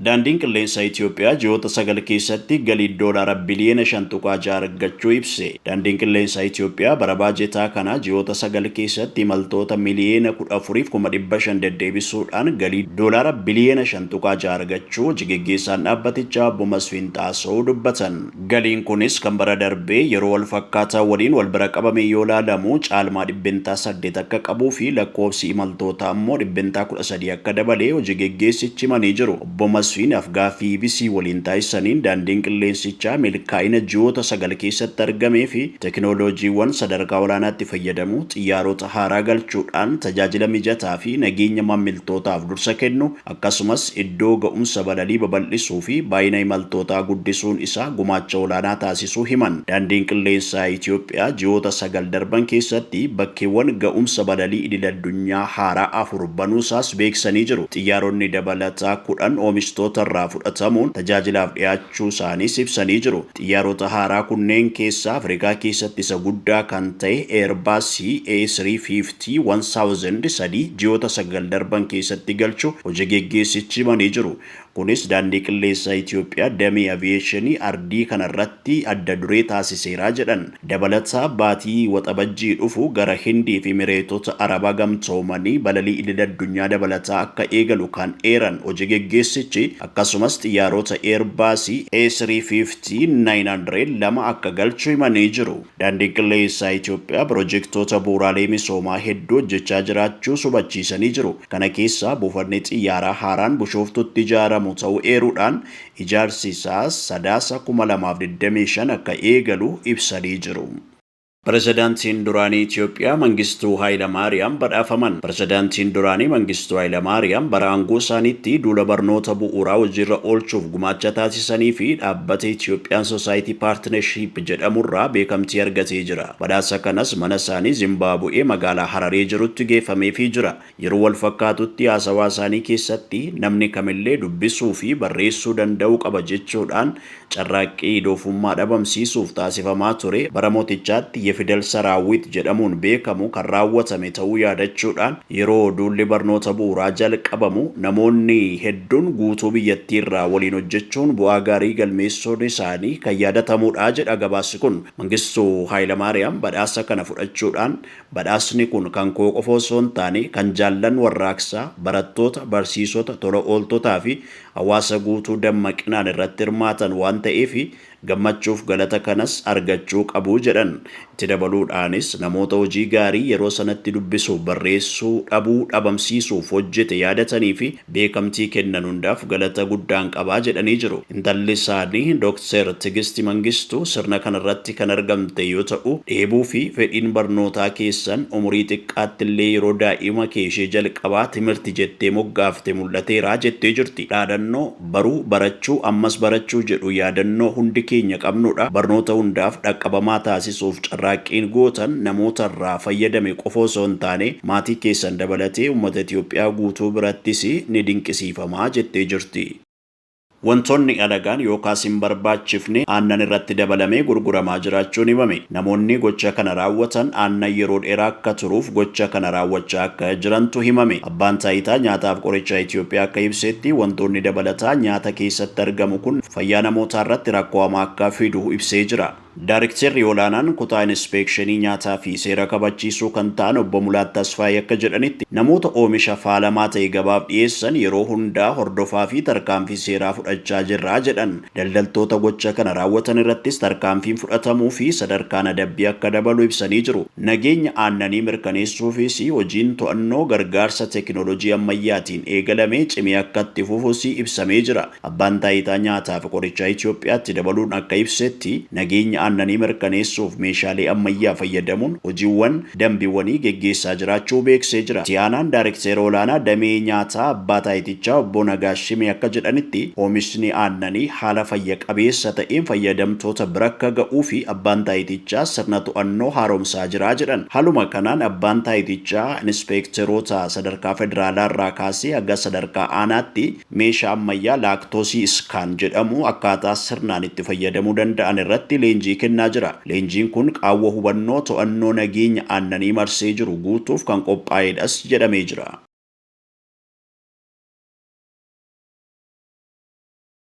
Daandiin Qilleensaa Itiyoophiyaa ji'oota 9 keessatti galii doolaara biliyoona 5.6 argachuu ibse. Daandiin Qilleensaa Itiyoophiyaa bara baajetaa kana ji'oota 9 keessatti imaltoota miliyoona 14 fi 500,000 deddeebisuudhaan galii doolaara biliyoona 5.6 argachuu hojii geggeessaan dhaabbatichaa obbo Masfiin Xaasoo dubbatan. Galiin kunis kan bara darbee yeroo wal fakkaataa waliin wal bira qabame yoo ilaalamu caalmaa 8% akka qabuu fi lakkoofsi imaltootaa immoo 13% akka dabale hojii geggeessichi himanii jiru. Obbo Masfiin afgaaffii EBC waliin taasisaniin daandiin qilleensichaa milkaa'ina ji'oota 9 keessatti argamee fi teekinooloojiiwwan sadarkaa olaanaatti fayyadamu xiyyaarota haaraa galchuudhaan tajaajila mijataa fi nageenya maamiltootaaf dursa kennu akkasumas iddoo ga'umsa balalii babal'isuu fi baay'ina imaltootaa guddisuun isaa gumaacha olaanaa taasisuu himan. Daandiin qilleensaa Itiyoophiyaa ji'oota 9 darban keessatti bakkeewwan ga'umsa balalii idil addunyaa haaraa 4 banuusaas beeksisanii jiru. Xiyyaaronni dabalataa 10 oomishtoota irraa fudhatamuun tajaajilaaf dhiyaachuu isaaniis ibsanii jiru. Xiyyaarota haaraa kunneen keessaa Afrikaa keessatti isa guddaa kan ta'e Airbus A350 1003 ji'oota 9 darban keessatti galchu hojii geggeessichi himanii jiru. Kunis daandii qilleensaa Itiyoophiyaa damee aviyeeshinii ardii kanarratti adda duree taasiseera jedhan. Dabalataa baatii waxabajjii dhufu gara Hindii fi Emireetota Arabaa gamtoomanii balalii idil addunyaa dabalataa akka eegalu kan eeran hojii geggeessichi akkasumas xiyyaarota Airbus A350 900 lama akka galchu himanii jiru. Daandiin qilleensaa Itiyoophiyaa pirojektoota bu'uuraalee misoomaa hedduu hojjechaa jiraachuu hubachiisanii jiru. Kana keessaa buufanni xiyyaaraa haaraan Bishooftutti ijaaramu ta'uu eeruudhaan ijaarsi isaa Sadaasa 2025 akka eegalu ibsanii jiru. Pirezidaantiin duraanii Itiyoophiyaa Mangistuu Hayilamaariyaam badhaafaman. Pirezidaantiin duraanii Mangistuu Hayilamaariyaam bara aangoo isaaniitti duula barnoota bu'uuraa hojiirra oolchuuf gumaacha taasisanii fi dhaabbata Itiyoophiyaan Society Partnership jedhamurraa beekamtii argatee jira. Badhaasa kanas mana isaanii Zimbaabu'ee magaalaa Hararee jirutti geeffameefii jira. Yeroo wal fakkaatutti haasawaa isaanii keessatti namni kamillee dubbisuu fi barreessuu danda'uu qaba jechuudhaan carraaqqii doofummaa dhabamsiisuuf taasifamaa ture bara mootichaatti Yefidel Saraawit jedhamuun beekamu kan raawwatame ta'uu yaadachuudhaan yeroo duulli barnoota bu'uuraa jalqabamu namoonni hedduun guutuu biyyattiirraa waliin hojjechuun bu'aa gaarii galmeessuun isaanii kan yaadatamudha jedha gabaasni kun. Mangistuu Hayilamaariyaam badhaasa kana fudhachuudhaan badhaasni kun kan koo qofa osoo hin taane kan jaallan warraaqsaa barattoota, barsiisota, tola ooltotaa fi hawaasa guutuu dammaqinaan irratti hirmaatan waan ta'eef gammachuuf galata kanas argachuu qabu jedhan. Itti dabaluudhaanis namoota hojii gaarii yeroo sanatti dubbisuuf barreessuu dhabuu dhabamsiisuuf hojjete yaadatanii fi beekamtii kennan hundaaf galata guddaan qabaa jedhanii jiru. Intalli isaanii Dooktar Tigisti Mangistuu sirna kanarratti kan argamte yoo ta'u dheebuu fi fedhiin barnootaa keessan umurii xiqqaatti illee yeroo daa'ima kee ishee jalqabaa timirti jettee moggaafte mul'ateera jettee jirti. Dhaadannoo baruu barachuu ammas barachuu jedhu yaadannoo hundi keenya qabnudha. Barnoota hundaaf dhaqqabamaa taasisuuf carraaqqiin gootan namoota irraa fayyadame qofa osoo hin taane maatii keessan dabalatee uummata Itiyoophiyaa guutuu birattis ni dinqisiifamaa jettee jirti. Wantoonni alagaan yookaas hin barbaachifne aannan irratti dabalamee gurguramaa jiraachuun himame. Namoonni gocha kana raawwatan aannan yeroo dheeraa akka turuuf gocha kana raawwachaa akka jirantu himame. Abbaan taayitaa nyaataaf qorichaa Itiyoophiyaa akka ibsetti wantoonni dabalataa nyaata keessatti argamu kun fayyaa namootaa irratti rakkoo hamaa akka fidu ibsee jira. Daarikteerri olaanaan kutaa inspeekshinii nyaataa fi seera kabachiisuu kan ta'an obbo Mulaat Tasfaayee akka jedhanitti namoota oomisha faalamaa ta'e gabaaf dhiyeessan yeroo hundaa hordofaa fi tarkaanfii seeraa fudhachaa jirra jedhan. Daldaltoota gocha kana raawwatan irrattis tarkaanfiin fudhatamuu fi sadarkaan adabbii akka dabalu ibsanii jiru. Nageenya aannanii mirkaneessuufis hojiin to'annoo gargaarsa teekinooloojii ammayyaatiin eegalamee cimee akka itti fufus ibsamee jira. Abbaan taayitaa nyaataa fi qorichaa Itiyoophiyaatti dabaluun akka ibsetti nageenya aannanii mirkaneessuuf meeshaalee ammayyaa fayyadamuun hojiiwwan dambiiwwanii geggeessaa jiraachuu beeksisee jira. Tiyaanaan daarikteera olaanaa damee nyaataa abbaa taayitichaa obbo Nagaashimee akka jedhanitti oomishni aannanii haala fayya qabeessa ta'een fayyadamtoota bira akka ga'uu fi abbaan taayitichaa sirna to'annoo haaromsaa jira jedhan. Haaluma kanaan abbaan taayitichaa inspeekteroota sadarkaa federaalaa irraa kaasee haga sadarkaa aanaatti meeshaa ammayyaa laaktoosii iskaan jedhamu akkaataa sirnaan itti fayyadamuu danda'an irratti leenjii kennaa jira. Leenjiin kun qaawwa hubannoo to'annoo nageenya aannanii marsee jiru guutuuf kan qophaa'edhas jedhamee jira.